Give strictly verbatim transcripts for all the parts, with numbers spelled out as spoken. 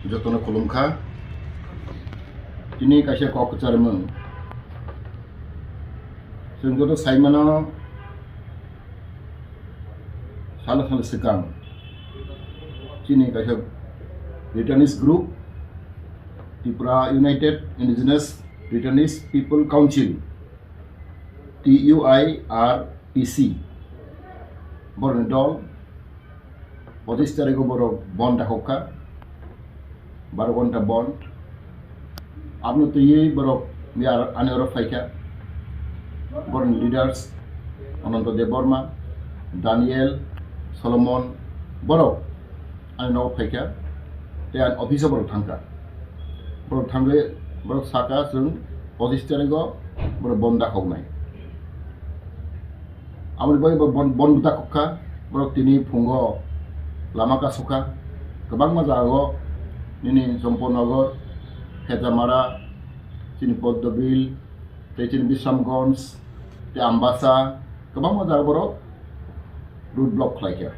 Jotono khulumkha. Tini kaisa kok kwcharmung. Chwng joto saimano salo salo swkang chini kaisa Bhutanese group, Tripura United Indigenous Bhutanese People Council, T U I R P C, borokni dol, pochis tarikgo borok bon dakhokha, baro ghonta bon. Aboni twiwi borok ani oro phaikha, borokni leaders Ananto Debbarma, Daniel, Solomon, borok ani nogo phaikha, tei ani office-o borok thangkha. Borok thangwi borok sakha, chwng pochis tarikgo borok bon dakhoknai. Aboni bagwi bo bon, bon dakhokha, borok tini phungo lama kasukha, kwbangma jagao nini Champaknagar, Phetamara, chini Poddobil, tei chini Bisramganj, tei Ambasa, kwbangma jaga borok road block khlaikha.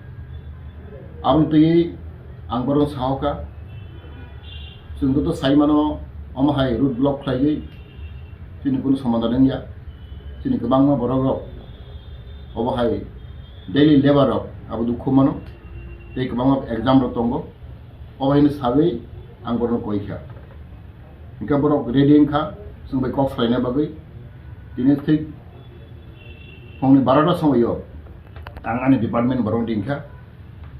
Aboni twiwi ang borokno sahokha, chwng joto saimano omo hai road block khlaiwi chini kunu somadan wngya. Chini kwbangma borokrok obo hai daily labour rok abo dukhu mano, tei kwbangma exam rok tongo, obo haino sagwi ang borokno koikha. Hingke borok ready wngkha chwng bai kok salaina bagwi. Tini thik phungni barota somoio ang ani department borokno ringkha,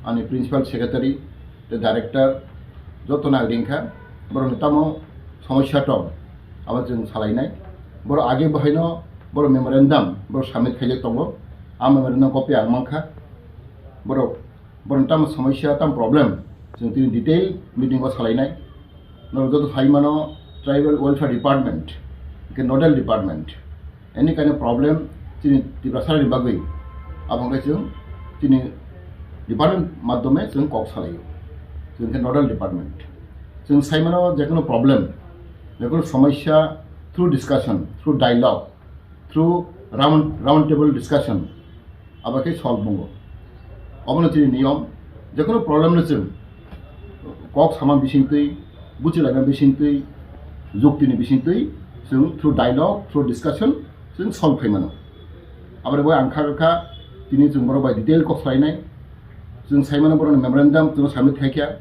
ani principal secretary tei director jotono ang ringkha. Borokni tamo somosya tong, abo chwng salainai. Borok age bahaino borok memorandum borok submit khaijak tongo. A memorandum copy ang mankha. Borok Borokni tamo somosya, tamo problem, chwng tini detail meeting o salainai. Norok joto sai mano, tribal welfare department, hingke nodal department, any kind of problem chini Tiprasarani bagwi, abo hingke chwng chini department madhyome chwng kok salaio. Chwng khe nodal department. Chwng sai mano jekono problem, jekono somosya, through discussion, through dialogue, through round, round table discussion, abo khe solve wngo. Obono chini niyom, jekono problem no chwng kok sama bisingtwi, buchilaima bisingtwi, juktini bisingtwi, chwng through dialogue, through discussion, chwng solve khai mano. Aboni bagwi ang kha kha, tini chwng borok bai detail kok salainai, chwng sai mano borokni memorandum chwng submit khai kha,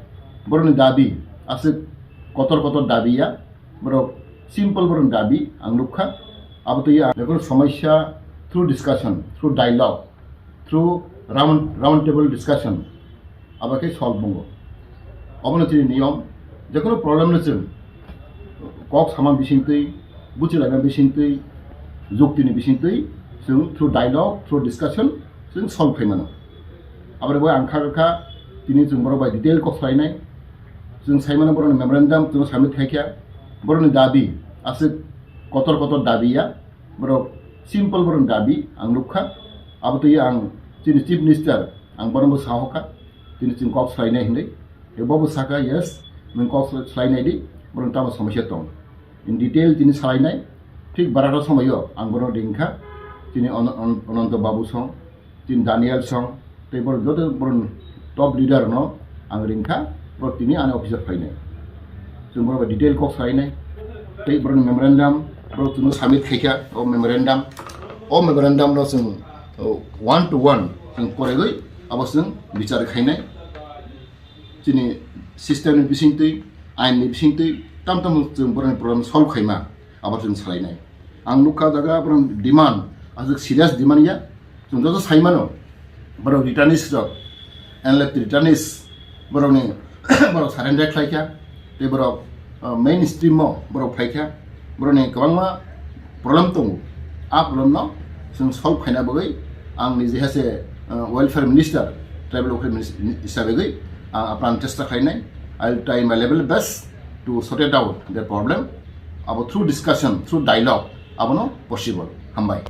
borokni dabi aswk kotor kotor dabi ya, Borok simple borokni dabi ang nukha. Abo twi ang jekono somosya through discussion, through dialogue, through round, round table discussion, abo khe solve wngo. Obono chini niyom, jekono problem no chwng kok sama bisingtwi, buchilaima bisingtwi, juktini bisingtwi chwng through dialogue, through discussion chwng solve khai mano. Aboni bagwi ang kha kha tini chwng borok bai detail kok salainai. Chwng sai mano borokni memorandum chwng submit khai kha. Borokni dabi aswk kotor kotor dabi ya. Borok simple borokni dabi ang nukha. Abo twi ang chini Chief Minister ang borokno sahokha. Tini chwng kok salainai hinwi. Bobo sakha, yes, nwng kok salainai di, borokni tamo somosya tong. In detail tini salainai. Thik barata somoio ang borokno ringkha. Tini An-, An-, Ananto Babu song, tini Daniel song, tei borok joto borok top leader no ang ringkha, borok tini ani office o phainai. Chwng borok bai detail kok salainai, tei borok memorandum borok chwngno submit khaikha, o memorandum, o memorandum no chwng, o, one to one chwng poregwi abo chwng bichar khainai. Chini system ni bisingtwi, ain ni bisingtwi, tam tam chwng borokni problem solve khaima, abo chwng salainai. Ang nukha jaga borok demand, aswk serious demand ya. Chwng joto sai mano, borok returnees rok, N L F T returnees, borokni, borok surrender khlaikha, tei borok, uh, mainstream o borok phaikha, borokni kwbangma problem tongo. A problem no chwng solve khaina bagwi ang nije hase, uh, welfare minister, tribal welfare minister hisabe gwi ang apran chesta khlainai. I will try my level best to sort it out the problem. Abo through discussion, through dialogue, abono possible. Hambai.